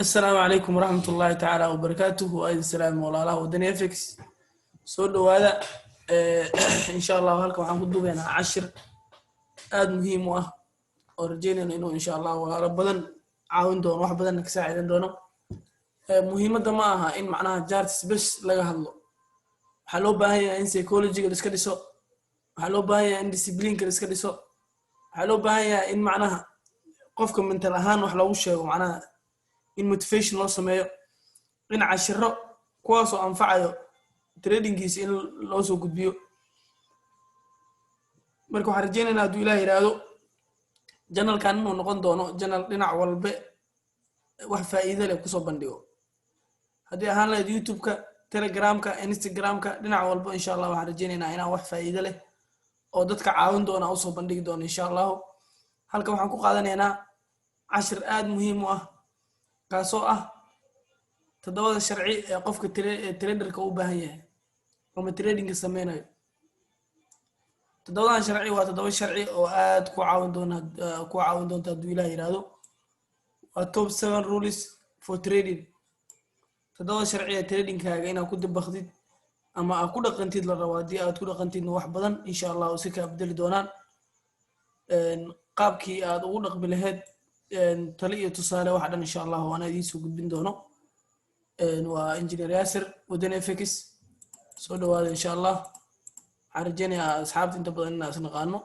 Asalaamu calaykum waraxmat ullaahi tacaala wabarakaatuhu. Waa idin salaam, walaalaha Wadani FX, soo dhowaada. Insha Allahu halkan waxaan ku duubaynaa cashir aada muhiim u ah oo rajeynayno inuu insha Allah walaalo badan caawin doono, wax badanna ka saacidan doono. Muhiimadda ma aha in macnaha charts bes laga hadlo. Waxaa loo baahan yahay in psychologyga la iska dhiso, waxaa loo baahan yahay in disciplineka la iska dhiso, waxaa loo baahan yahay in macnaha qofka mental ahaan wax loogu sheego, macnaha in motivation loo sameeyo, in cashiro kuwaasoo anfacayo tradingkiisa in loo soo gudbiyo. Marka waxaan rajeynaynaa, hadduu Ilaah yidhaahdo, channelkan inuu noqon doono channel dhinac walbe wax faa'iido leh kusoo bandhigo, haddii ahaan lahayd YouTube-ka, Telegramka, Instagramka, dhinac walbo. Insha Allah waxaan rajeynaynaa inaan wax faa'iido leh oo dadka caawin doona usoo bandhigi doono insha Allahu. Halkan waxaan ku qaadanaynaa cashir aada muhiim u ah, kaasoo ah toddobada sharci ee qofka traderka u baahan yahay ama tradingka sameynayo. Toddobadan sharci waa toddoba sharci oo aad ku caawin doona, ku caawin doonta hadduu Ilaah yidhaahdo. Waa top seven rules for trading, toddoba sharci ee tradingkaaga inaad ku dabaqdid ama aad ku dhaqantid la rabo. Haddii aad ku dhaqantidna, wax badan insha Allahu si kaa bedeli doonaan. Qaabkii aad ugu dhaqmi lahayd, tali iyo tusaale, waxa dhan insha Allahu waana idiin soo gudbin doono. Waa Engineer Yaasir, Wadani FX. Soo dhawaada. Insha Allah waxaan rajeynayaa asxaabta inta badan inaa isnaqaano.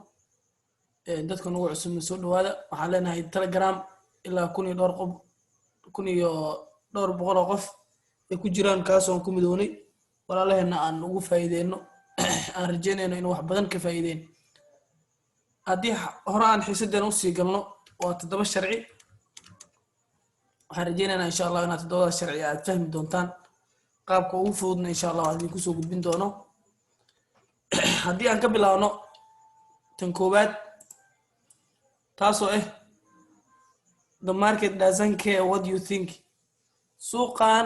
Dadka nagu cusubna soo dhawaada. Waxaan leenahay Telegram ilaa kun iyo dhowr qof, 1200 oo qof ay ku jiraan, kaasoo ku midownay walaalaheena aan ugu faa'iideyno, aan rajeynayno inuu wax badan ka faa'iideyn. Haddii hore aan xiisadeen usii galno, waa toddoba sharci. Waxaan rajeynaynaa insha Allah inaad toddobada sharci aad fahmi doontaan. Qaabka ugu fududna insha Allah waan idinku soo gudbin doono. Haddii aan ka bilaabno tan koowaad, taasoo ah "The market doesn't care what you think". Suuqan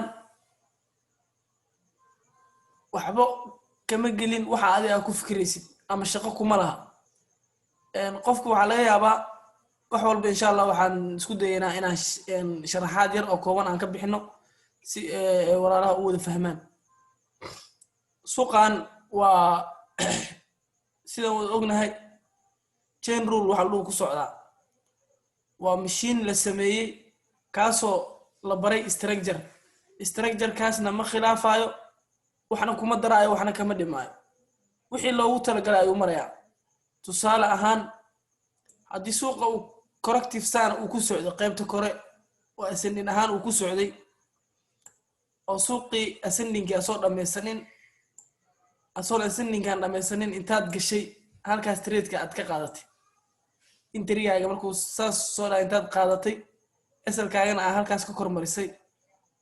waxba kama gelin waxa adi aa ku fikiraysid ama shaqo kuma laha. Qofku waxaa laga yaabaa wax walba. Insha Allah waxaan isku dayaynaa inaan sharaxaad yar oo kooban aan ka bixino si walaalaha u wada fahmaan. Suuqan waa sidaan wada ognahay, chain rule waxa lagu ku socdaa waa mashiin la sameeyey, kaasoo la baray structure. Structurekaasna ma khilaafayo, waxna kuma daraayo, waxna kama dhimaayo. Wixii loogu talagalay ayuu marayaa. Tusaale ahaan, haddii suuqa uu corrective sana uu ku socdo, qaybta kore oo ascending ahaan uu ku socday, oo suuqii ascendingkii asoo dhamaysanin, asoon ascendingkaan dhamaysanin, intaad gashay halkaas tradeka aad ka qaadatay, entrygaaga markuu saas soo dhaa intaad qaadatay, SLkaagana aa halkaas ka kormarisay,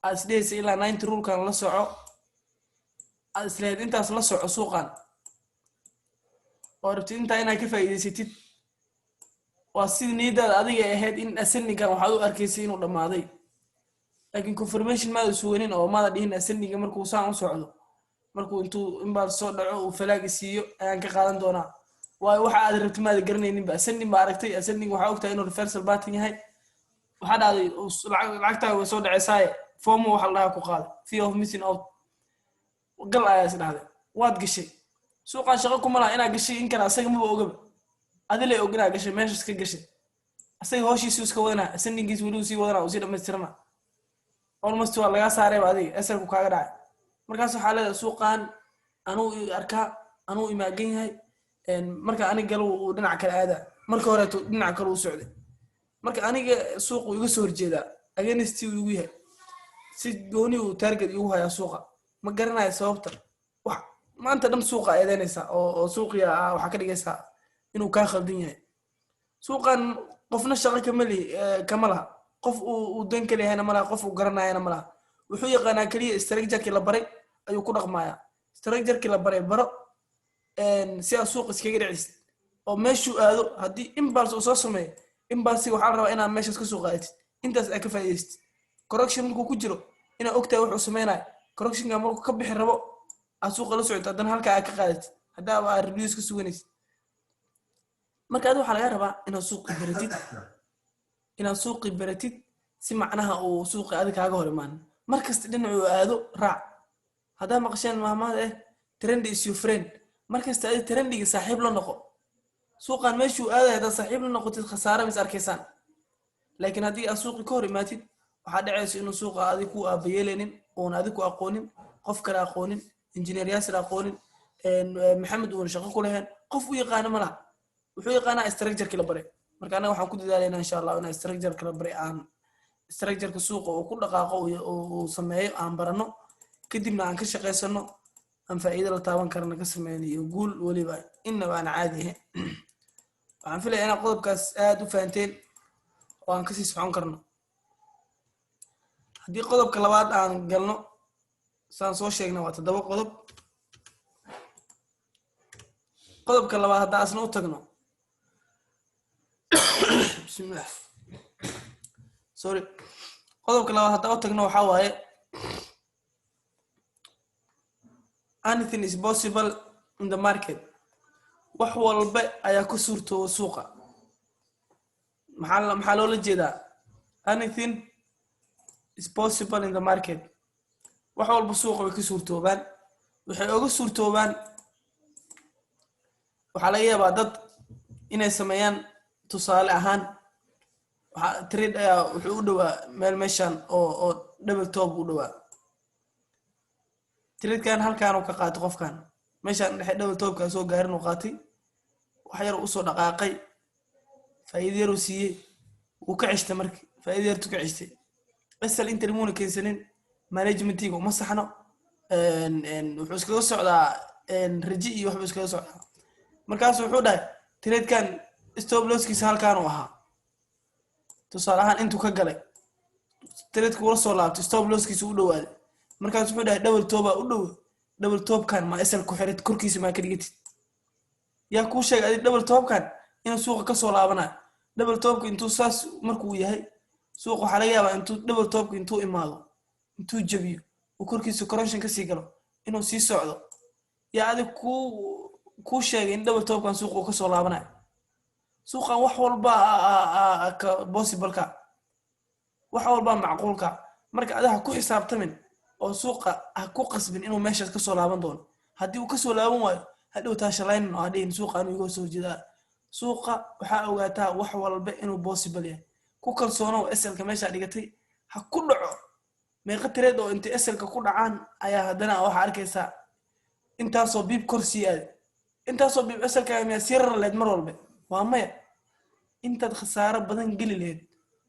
aad isdhehaysay ilaa 90 rulekan la soco, aad islehayd intaas la soco suuqan oo rabtid intaa inaad ka faa'iidaysatid, waa sidii niyadaada adiga ahayd in ascendingkan waxaad u arkaysay inuu dhammaaday, laakiin confirmation maada suganin oo maada dhihin ascendinga markuu saan u socdo, markuu intuu inbaad soo dhaco uu falaagi siiyo ayaan ka qaadan doonaa. Waayo, waxa aad rabtid maada garanayninba. Ascending baa aragtay, ascending waxaa ogtahay inuu reversal pattern yahay. Waxaa dhahday lacagtaaga way soo dhaceysaaye, FOMO waxa la dhahaa ku qaaday, fear of missing out, gal ayaa is dhahday, waad gashay. Suuqan shaqo kuma laha inaad gashay in kale, asaga maba ogaba. Adilay og inaad gashay, meeshas ka gashay. Asaga howshiisu iska wadanaa, ascendingkiis weli uu sii wadanaa, uu sii dhamaystirana. Almost waa lagaa saarayba, adiga SLku kaaga dhacay. Markaas waxaa leedahay, suuqan anuu i arkaa, anuu imaagan yahay. Marka aniga galo, uu dhinac kale aadaa. Marka horeeto dhinac kale uu socday. Marka aniga suuqu iga soo horjeedaa, against uu igu yahay, si gooni uu target igu hayaa suuqa. Ma garanayo sababta. Wax maanta dhan suuqa eedeynaysaa oo suuqiya waxaa ka dhigaysaa inuu kaa khaldan yahay. Suuqan qofna shaqo kama lihi, kama laha. Qof uu dan ka leeyahayna ma laha, qof uu garanayana ma laha. Wuxuu yaqaanaa keliya structurekii la baray ayuu ku dhaqmayaa. Structurekii la baray baro si aad suuq iskaga dhicisid oo meeshuu aado. Haddii impulse uu soo sameeyo, impulse waxaa la rabaa inaad meeshaas ka soo qaadatid, intaas aad ka faa'iidaystid. Correction markuu ku jiro, inaad ogtahay wuxuu sameynayo. Correctionka markuu ka bixi rabo, aad suuqa la socoto, haddana halkaa aad ka qaadatid, haddaaba aad reviews ka suganaysid. Marka adi waxaa laga rabaa inaad suuqi baratid, inaad suuqi baratid. Si macnaha uu suuqa adig kaaga hor imaan. Mar kasta dhinacuu aado raac. Haddaa maqasheen mahmaada "Trend is your friend", mar kasta adi trendiga saaxiib la noqo. Suuqan meeshuu aadaya haddaad saaxiib la noqotid, khasaare mis arkaysaan. Laakiin haddii aad suuqi ka hor imaatid, waxaa dhacaysa inuu suuqa adig ku aabayeeleynin, uuna adig ku aqoonin, qof kale aqoonin, Injineer Yaasir aqoonin, Maxamed uuna shaqo ku lahayn. Qof u yaqaano ma laha, wuxuu yaqaanaa structureki la baray. Marka annaga waxaan ku dadaalaynaa, insha Allah, inaan structureka la baray, aan structureka suuqa uu ku dhaqaaqo, uu sameeyo aan barano, kadibna aan ka shaqaysano, aan faa'iido la taaban karana ka sameyno iyo guul weliba innaba aan caadi ahayn. Waxaan filaya inaad qodobkaas aad u fahanteen oo aan kasii socon karno. Haddii qodobka labaad aan galno, saan soo sheegna waa toddoba qodob. Qodobka labaad haddaa asna u tagno, bismillah, sorry, qodobka labaad haddaa u tagno waxaa waaye "Anything is possible in the market". Wax walba ayaa ku suurtooba suuqa. Maxaa loola jeedaa "Anything is possible in the market"? Wax walba suuqa way ka suurtoobaan. Waxay oga suurtoobaan, waxaa laga yaabaa dad inay sameeyaan. Tusaale ahaan, waxaa trade ayaa wuxuu u dhowaa meel meeshan oo double top u dhowaa. Tradekan halkaan uu ka qaatay qofkan, meeshaan dhexe double topkaa soo gaarin uu qaatay. Wax yar usoo dhaqaaqay, faa'iido yaruu siiyey, wuu ka ceshtay. Marka faa'iido yartu ka ceshtay, SL entry muuna keensanin, managementiga uma saxno, wuxuu iskaga socdaa raji iyo waxbuu iskaga socdaa. Markaasu wuxuu dhahay tradekan stop losskiisa halkaan uu ahaa. Tusaale ahaan, intuu ka galay tradeka, ula soo laabtay, stop losskiisa u dhowaaday. Markaas wuxuu dhahay double topa u dhow, double topkan ma SL ku xirid, korkiisa maa ka dhigatid? Yaa kuu sheegay adig double topkan inuu suuqa kasoo laabanayo? Double topka intuu saas markuu yahay suuqa, waxaa laga yaabaa intuu double topka intuu imaado, intuu jabiyo, uu korkiisa correction kasii galo, inuu sii socdo. Yaa adig kuu sheegay in double topkan suuqa uu kasoo laabanayo? Suuqan wax walba ka possibleka, wax walba macquulka. Marka adiga ha ku xisaabtamin oo suuqa ha ku qasbin inuu meeshaas kasoo laaban doono. Haddii uu kasoo laaban waayo, hadhow taashalaynin oo hadhihin suuqa anuu iga soo horjeedaa. Suuqa waxaa ogaataa wax walba inuu possible yahay. Ku kalsoonow SLka meeshaa dhigatay ha ku dhaco. Meeqa trade oo intay SLka ku dhacaan ayaa haddana waxaa arkaysaa intaasoo pip kor sii aaday, intaasoo pip? SLka miyaa sii rar leed mar walbe? Waa maya. Intaad khasaaro badan geli lahayd,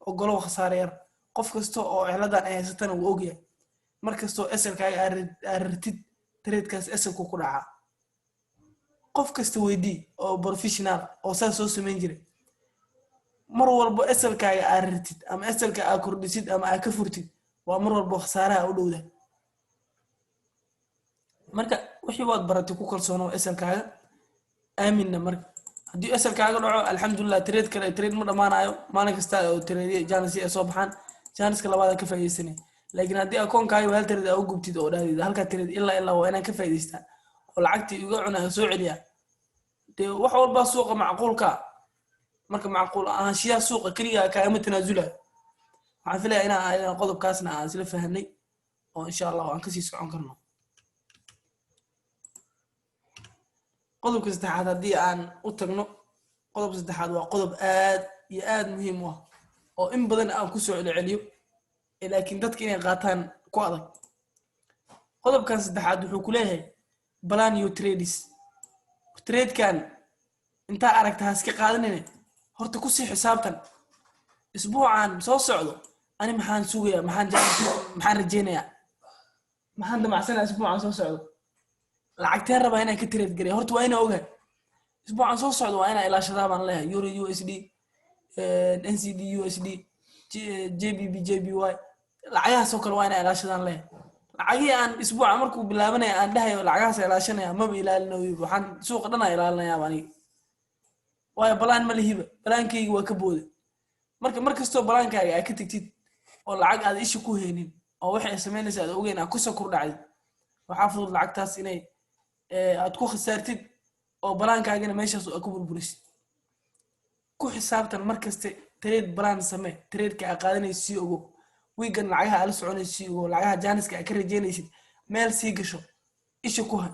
ogolow khasaaro yar. Qof kasta oo ciladan ay haysatana wuu ogyahay. Mar kastoo SLkaaga aad rartid, tradekaas SLku ku dhacaa. Qof kasta weydii oo professional oo saas soo samayn jiray. Mar walbo SLkaaga aad rartid ama SLka aad kordhisid ama aad ka furtid, waa mar walbo khasaaraha u dhowda. Marka wixii waad baratay, ku kalsoono SLkaaga, aaminna. Marka haddii SLkaaga dhaco, alxamdulilah, trade kale, trade ma dhammaanayo. Maalin kasta oo trade chance ay soo baxaan, chanceka labaad ka faa'iidaysanay. Laakiin haddii akoonkaaga hal trade aa u gubtid oo dhahdid halkaa trade ilaa waa inaan ka faa'iidaystaa oo lacagtii iga cunaa soo celiyaa, dee wax walbaa suuqa macquulka. Marka macquul ahaanshiyaha suuqa keliya kaagama tanaasulayo. Waxaan filayaa inaan ayadana qodobkaasna aan isla fahanay oo insha Allah aan kasii socon karno. Qodobka saddexaad haddii aan u tagno, qodobka saddexaad waa qodob aad iyo aad muhiim u ah oo in badan aan kusoo celceliyo, laakiin dadka inay qaataan ku adag. Qodobkan saddexaad wuxuu ku leeyahay "Plan your trades". Tradekan intaa aragta haska qaadanine, horta kusii xisaabtan. Isbuucan soo socdo ani maxaan sugayaa? Maxaan rajeynayaa? Maxaan damacsanaya isbuucan soo socdo? Lacagteen rabaa inaan ka trade gareya? Horta waa inaa ogahay isbuucan soo socdo waa inaa ilaashadaa baan leeyahay euro USD, NZD USD, GBP JPY. Lacagahaasoo kale waa inaa ilaashadaan leeyahay. Lacagihii aan isbuuca markuu bilaabanaya aan dhahayo lacagahaas ilaashanaya, maba ilaalinayo. Waxaan suuqa dhan aa ilaalinayaaba aniga, waayo plan ma lihiba, plankayga waa ka booday. Marka mar kastoo plankaaga aad ka tegtid oo lacag aad isha ku haynin oo waxay samaynaysa aad ogeyn aad kusoo kordhacdid, waxaa fudud lacagtaas inay aad ku khasaartid oo plankaagina meeshaas aad ku burburisid. Ku xisaabtan mar kaste. Trade plan samee. Tradeka aa qaadanaysid sii ogo, wiigan lacagaha aa la soconaysid sii ogo, lacagaha chanceka aa ka rajeynaysid meel sii gasho, isha ku hay,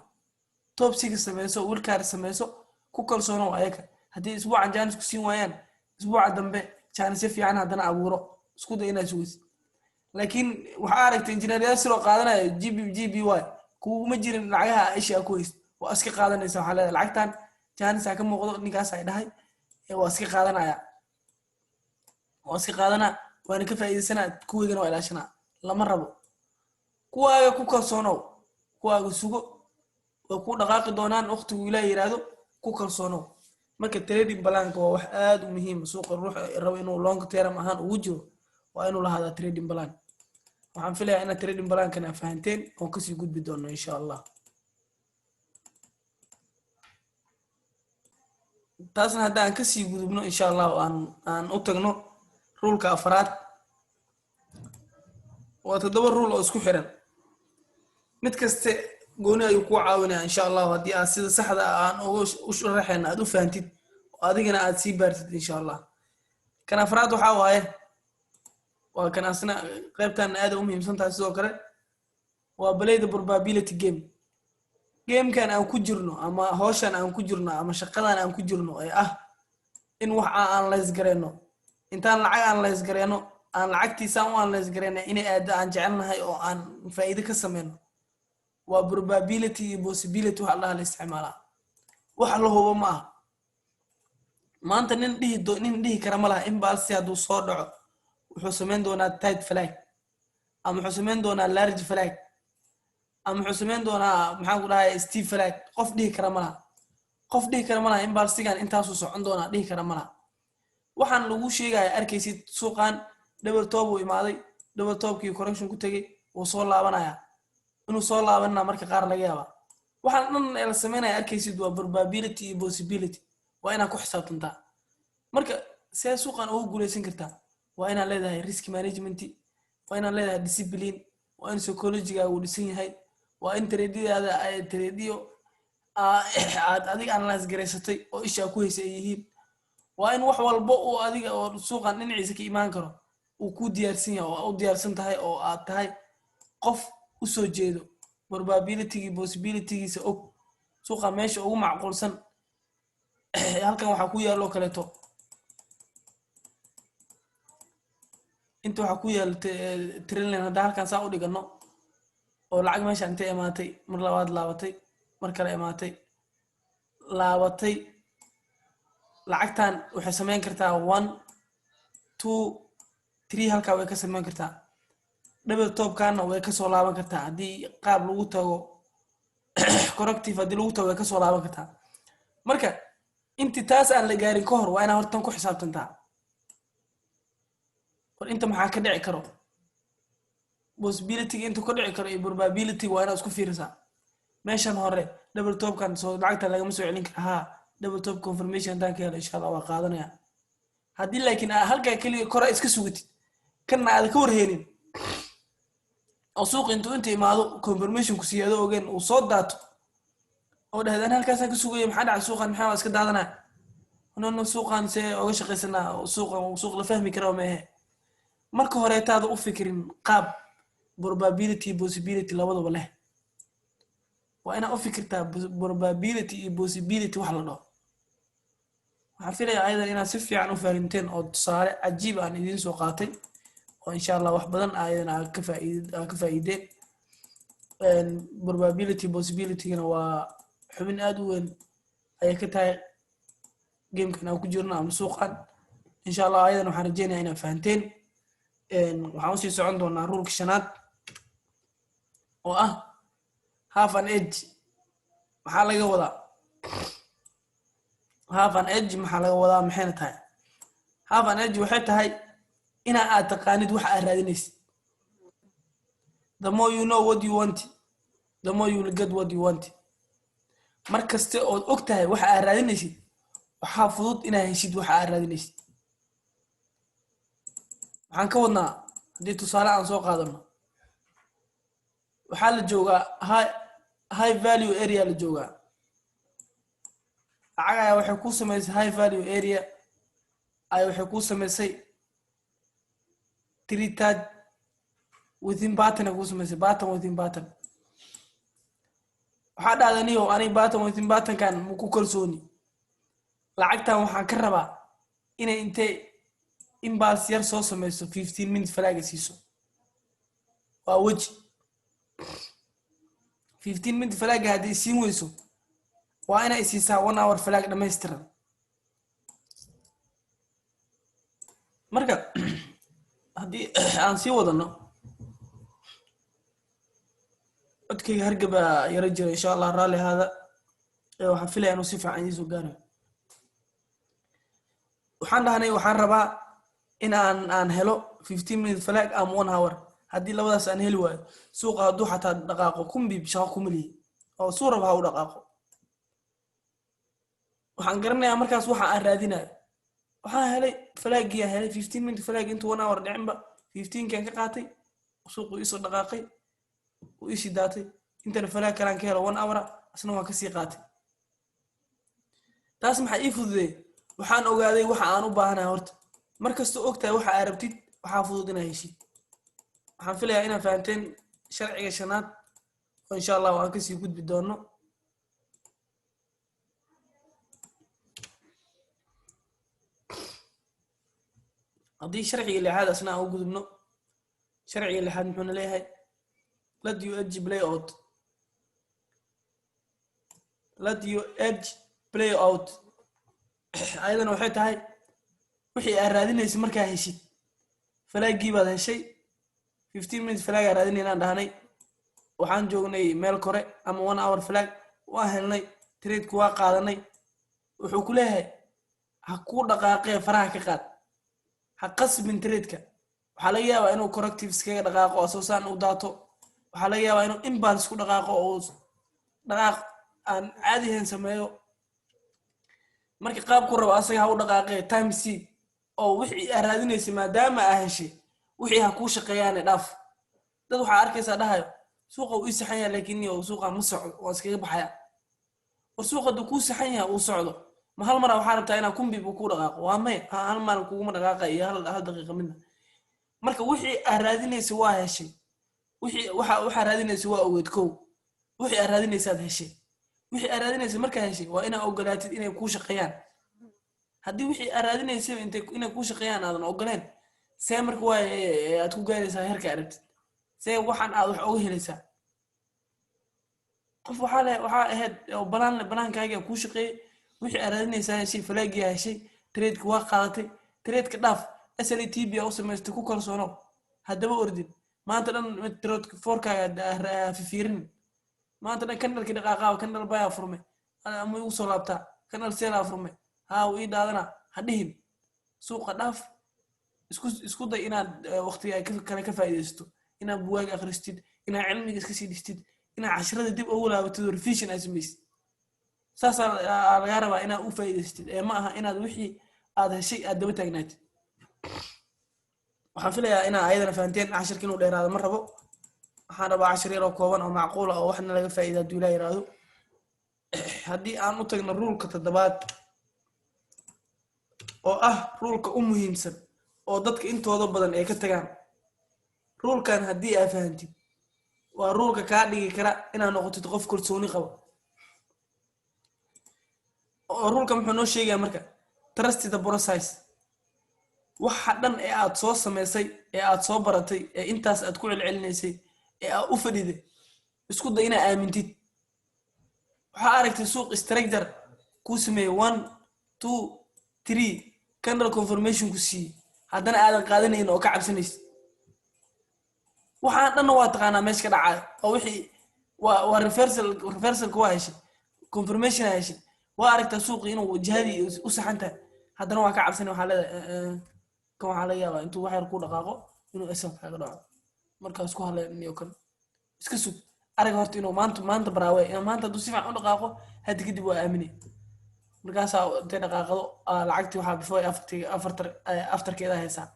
top six sameyso, wildcard sameyso, ku kalsoonow ayaka. Haddii isbuucan chance ku siin waayaan, isbuuca dambe chanceyo fiican haddana abuuro, isku day inaad sugaysid. Laakiin waxaa aragtay Engineer Yaasir oo qaadanaya GB JPY, kuguma jirin lacagaha isha aa ku haysid, waa iska qaadanaysa. Waxaa leedahay lacagtan chance ka muuqdo, ninkaas ay dhahay waa iska qaadanaya, waa iska qaadanaa, waana ka faa'iidaysanaa, kuweygana waa ilaashanaa. Lama rabo. Kuwaaga ku kalsoonow, kuwaaga sugo, way ku dhaqaaqi doonaan waqtigu Ilaah yiraahdo. Ku kalsoonow. Marka trading planka waa wax aad u muhiim. Suuqa ruux rabo inuu long term ahaan ugu jiro waa inuu lahaadaa trading plan. Waxaan filayaa inaad trading plankan aa fahanteen oon kasii gudbi doono, insha Allah. Taasna hadda aan kasii gudubno, insha Allahu, aan u tagno ruleka afraad. Waa toddoba rule oo isku xiran, mid kaste gooni ayuu kuu caawinaya, insha Allahu, haddii aad sida saxda ah aan uga u sharaxayna aad u fahantid oo adigana aad sii baartid, insha Allah. Kan afraad waxaa waaye, waa kan asna qaybtan aad u muhiimsan tahay sidoo kale, waa play the probability game. Gamekan aan ku jirno ama hawshan aan ku jirno ama shaqadan aan ku jirno ee ah in wax aan analyze gareyno, intaan lacag analyze gareyno, aan lacagtiisaan u analyze gareyna inay aado aan jecelnahay oo aan faa'iido ka sameyno, waa probability iyo possibility waxa la dhaha la isticmaalaa. Wax la hubo ma aha. Maanta nin dhihi kara ma laha impulse hadduu soo dhaco wuxuu samayn doonaa tight flag, ama wuxuu samayn doonaa large flag, ama wuxuu samayn doonaa, maxaan ku dhahay, steep flag. Qof dhihi kara ma laha. Qof dhihi kara ma laha impulsegan intaasuu socon doonaa dhihi kara ma laha. Waxaan lagu sheegaya arkaysid, suuqan double top uu imaaday, double topkii correction ku tegey, wuu soo laabanaya, inuu soo laabanina marka qaar laga yaabaa. Waxaan dhan ee la sameynaya arkaysid waa probability iyo possibility. Waa inaad ku xisaabtantaa. Marka see suuqan ugu guuleysan kartaa? Waa inaad leedahay risk management, waa inaad leedahay discipline, waa in psychologigaaga uu dhisan yahay, waa in tradeyadaada ay tradeyo aad adiga analyze garaysatay oo isha ku haysay ay yihiin, waa in wax walba uu adiga oo suuqan dhinaciisa ka imaan karo uu ku diyaarsan yahay oo u diyaarsan tahay oo aad tahay qof usoo jeedo probabilitygii possibilitygiisa og suuqa meesha ugu macquulsan. Halkan waxaa ku yaalo kaleeto, inta waxaa ku yaalo trendline. Haddaan halkan saa u dhigano oo lacag meesha intay imaatay, mar labaad laabatay, mar kale imaatay, laabatay, lacagtan waxay samayn kartaa one, two, three. Halkaa way ka samayn kartaa. Double topkana way kasoo laaban kartaa haddii qaab lagu tago corrective. Haddii lagu tago way kasoo laaban kartaa. Marka inti taas aan la gaarin ka hor waa inaa hortan ku xisaabtantaa: war inta maxaa ka dhici karo? Possibility inta ka dhici karo iyo probability waa inaad isku fiirisaa. Meeshan hore double topkan soo lacagta lagama soo celin kara. Haa, double top confirmation haddaan ka helo, insha Allah, waa qaadanaya. Haddii laakiin aa halkaa keliya kora iska sugatid, kanna aada ka warheenin, oo suuqa intuu inta imaado confirmation ku siiyo adoo ogeen uu soo daato oo dhahdaan halkaasaan ka sugaya, maxaa dhacay suuqan? Maxaa waa iska daadanaya? No, suuqan see oga shaqaysanaa? Suuqan suuq la fahmi kara meehe. Marka horeetaada u fikirin qaab probability possibility labadaba leh. Waa inaad u fikirtaa probability iyo possibility wax la dhaho. Waxaan filayaa ayadan inaad si fiican u fahanteen oo tusaale cajiib aan idiin soo qaatay oo insha Allah wax badan ayadan aad ka faa'iideen. Probability possibilitygana waa xubin aad u weyn ayay ka tahay gamekan aan ku jirno ama suuqan. Insha Allah ayadan waxaan rajeynaya inaad fahanteen. Waxaan usii socon doonaa ruleka shanaad oo ah have an edge. Maxaa laga wadaa have an edge? Maxaa laga wadaa? Maxayna tahay have an edge? Waxay tahay ina aad taqaanid waxa aad raadinaysid. The more you know what you want, the more you will get what you want. Mar kaste ood og tahay waxa aad raadinaysid, waxaa fudud inaad heshid waxa aad raadinaysid. Waxaan ka wadnaa, haddii tusaale aan soo qaadano, waxaa la joogaa high value area la joogaa. Lacag ayaa waxay ku samaysay high value area. Ay waxay kuu samaysay three touch within pattern ay kuu samaysay, pattern within pattern. Waxaa dhahda, niyo, aniga pattern within patternkan ma ku kalsooni. Lacagtan waxaan ka rabaa inay intay impulse yar soo samayso, 15 minute flagga siiso. Waa weji 15 minute flagga. Haddii siin weyso, waa inay siisaa 1 hour flag dhammaystiran. Marka haddii aan sii wadano, codkayga hargabaa yaro jira, insha Allah raalli ahaada. Waxaan filaya inuu si fiican idiin soo gaarayo. Waxaan dhahnay waxaan rabaa in aan helo 15 minute flag ama 1 hour. Haddii labadaas aan heli waayo, suuqa hadduu xataa dhaqaaqo 1000 pip, shaqo kuma lihi, oo suu raba ha u dhaqaaqo. Waxaan garanayaa markaas waxa aan raadinayo. Waxaan helay flaggii, aan helay 15 minute flag. Intuu 1 hour dhicinba 15kan ka qaatay. Suuqu iisoo dhaqaaqay, uu iisii daatay. Intana flag kalaan ka helo 1 hour, asna waan kasii qaatay. Taas maxaa ii fududeeyey? Waxaan ogaaday waxa aan u baahanahay. Horta mar kastoo ogtahay waxa aa rabtid, waxaa fudud inaa heshid. Waxaan filayaa inaad fahamteen sharciga shanaad, oo insha Allah aan kasii gudbi doono. Haddii sharciga lixaad asna aan u gudubno, sharciga lixaad muxuuna leeyahay? Let your edge play out, let your edge play out. Ayadana waxay tahay wixii aad raadinaysa markaa heshid. Flaggii baad heshay, 15 minutes flag aa raadinaynaan dhahnay. Waxaan joognay meel kore ama 1 hour flag waa helnay, tradeku waa qaadanay. Wuxuu ku leeyahay, ha kuu dhaqaaqee, faraha ka qaad, ha qasbin tradeka. Waxaa laga yaabaa inuu correctives kaga dhaqaaqo, asoo saan u daato. Waxaa laga yaabaa inuu impulse ku dhaqaaqo oo dhaqaaq aan caadi ahayn sameeyo. Marka qaabku rabo asaga ha u dhaqaaqee, time c oo wixii aa raadinaysay maadaama aa heshay, wixii ha kuu shaqeeyaane dhaaf. Dad waxaa arkaysaa dhahayo, "Suuqa uu ii saxan yahay, laakiin niyo suuqa ma socdo, waan iskaga baxaya." War, suuqa hadduu kuu saxan yahay, uu socdo, ma hal mara waxaa rabtaa inaa 1000 pip uu kuu dhaqaaqo? Waa maya, hal maalin kuguma dhaqaaqa iyo hal daqiiqa midna. Marka wixii aa raadinaysa waa heshay. Wixii waxaa raadinaysa waa ogeed kow. Wixii aa raadinaysaad heshay. Wixii aa raadinaysa markaa heshay, waa inaa ogolaatid inay kuu shaqeeyaan. Haddii wixii aa raadinaysaba intay inay kuu shaqeeyaan aadan ogoleen, see marka waa aad ku gaaraysaa heerka aragtid? See waxaan aad wax oga helaysaa? Qof waxaa le waxaa ahayd oo balaan balaankaaga kuu shaqeeyey, wixii aa raadinaysaa heshay, flaggiyaa heshay, tradeka waa qaadatay, tradeka dhaaf, SL, TP aa u samaystay, ku kalsoono, haddaba ordin maanta dhan mid trade fourkaaga fifiirin maanta dhan. Candleki dhaqaaqaa, candle buy aa furmay ama igu soo laabtaa, candle sell aa furmay, haa, uu ii dhaadana ha dhihin. Suuqa dhaaf, isku day inaad waqtiga kale ka faa'iidaysato, inaad buwaag akhristid, inaad cilmiga iska sii dhistid, inaad casharada dib ugu laabatid oo revision aad samaysid. Saasaa lagaa rabaa inaad u faa'iidaysatid, ee ma aha inaad wixii aad heshay aad daba taagnaatid. Waxaan filayaa inaa ayadana fahanteen. Cashirka inuu dheeraado ma rabo. Waxaan rabaa cashir yaroo kooban oo macquula oo waxna laga faa'iida hadduu Ilaah yiraahdo. Haddii aan u tagno ruleka toddobaad, oo ah ruleka u muhiimsan oo dadka intooda badan ay ka tagaan, rulekan haddii aa fahantid, waa ruleka kaa dhigi kara inaad noqotid qof kalsooni qaba. Oo ruleka muxuu noo sheegaya marka? Trust the process. Waxa dhan ee aad soo samaysay, ee aad soo baratay, ee intaas aad ku celcelinaysay, ee aad u fadhiday, isku day inaa aamintid. Waxaa aragtay suuq structure kuu sameeyey, one, two, three candle, confirmation ku siiyey, haddana aadan qaadanayn oo ka cabsanaysid. Waxaan dhanna waa taqaanaa meesha ka dhacayo oo wixii waa reversal. Reversalka waa heshay, confirmation aa heshay, waa aragtaa suuqii inuu jihadii u saxan tahay, haddana waa ka cabsanay. Waxaa leedahay, "Kan waxaa laga yaabaa intuu wax yar ku dhaqaaqo inuu SL kaaga dhaco." Markaas ku hadleen iyo kan iska sug, arag horta inuu maanta baraawe. Maanta hadduu si fiican u dhaqaaqo, hadda kadib waa aaminay. Markaasaa intay dhaqaaqdo, lacagtii waxaa before afartar afterkeeda haysaa.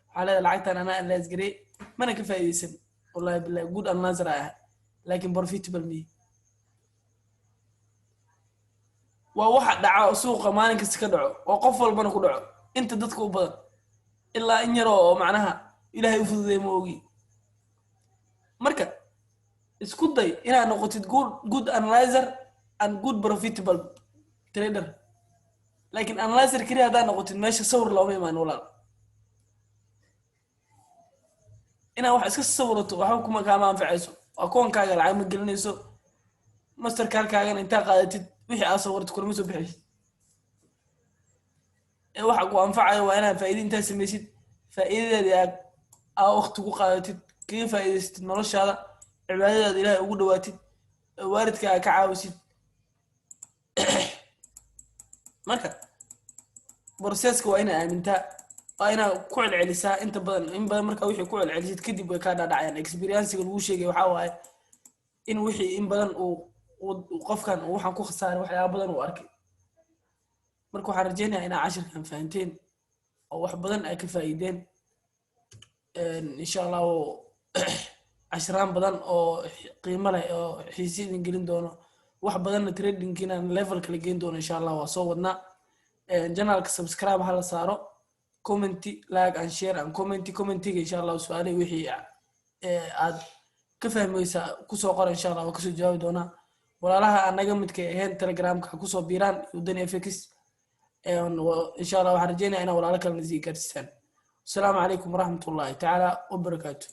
Waxaa leedahay, "Lacagtan anaa analyze garey, mana ka faa'iidaysan. Wallahi billahi, good analyzer aa ahay, laakiin profitable miyi." Waa waxa dhaco suuqa maalin kasta ka dhaco oo qof walbana ku dhaco. Inta dadka u badan, ilaa in yaroo oo macnaha Ilaahay u fududeey ma ogi. Marka isku day inaad noqotid good analyzer and good profitable trader. Laakiin analyzer keliya haddaad noqotid, meesha sawir looma imaan, walaal. Inaad wax iska sawirato waxba kuma kaama anfacayso. Akoonkaaga lacag ma gelinayso, Mastercardkaagana intaa qaadatid wixii aad sawirto kulama soo bixaysid. Ee waxa ku anfacayo waa inaad faa'iida intaa samaysid, faa'iidadeeda aad waqti ku qaadatid, kaga faa'iidaysatid noloshaada, cibaadadaada Ilaahay ugu dhawaatid, waalidka aad ka caawisid. Marka processka waa inaa aamintaa, waa inaa ku celcelisaa inta badan, in badan. Markaa wixii ku celcelisid kadib way kaa dhaadhacayaan. Experiencega lagu sheegay waxaa waaye in wixii in badan uu qofkan uu waxaan ku khasaaray, waxyaaba badan uu arkay. Marka waxaan rajeynayaa inaa cashirkan fahanteen oo wax badan ay ka faa'iideen. Insha Allahu cashiraan badan oo qiimo leh oo xiisi idin gelin doono, wax badanna tradingkiina level kala geyn doono, insha Allah waa soo wadnaa. Channelka subscribe hala saaro, comment, like and share and comment. Commentiga insha Allah su-aalihi wixii aad ka fahmaysaa kusoo qora, insha Allah waa kasoo jawaabi doonaa. Walaalaha anaga midkay ahayn Telegramka ha kusoo biiraan Udani FX. Insha Allah waxaan rajeynaya inaa walaalo kalena sii gaarsiisaan. Asalaamu calaykum waraxmat ullahi tacaala wabarakaatu.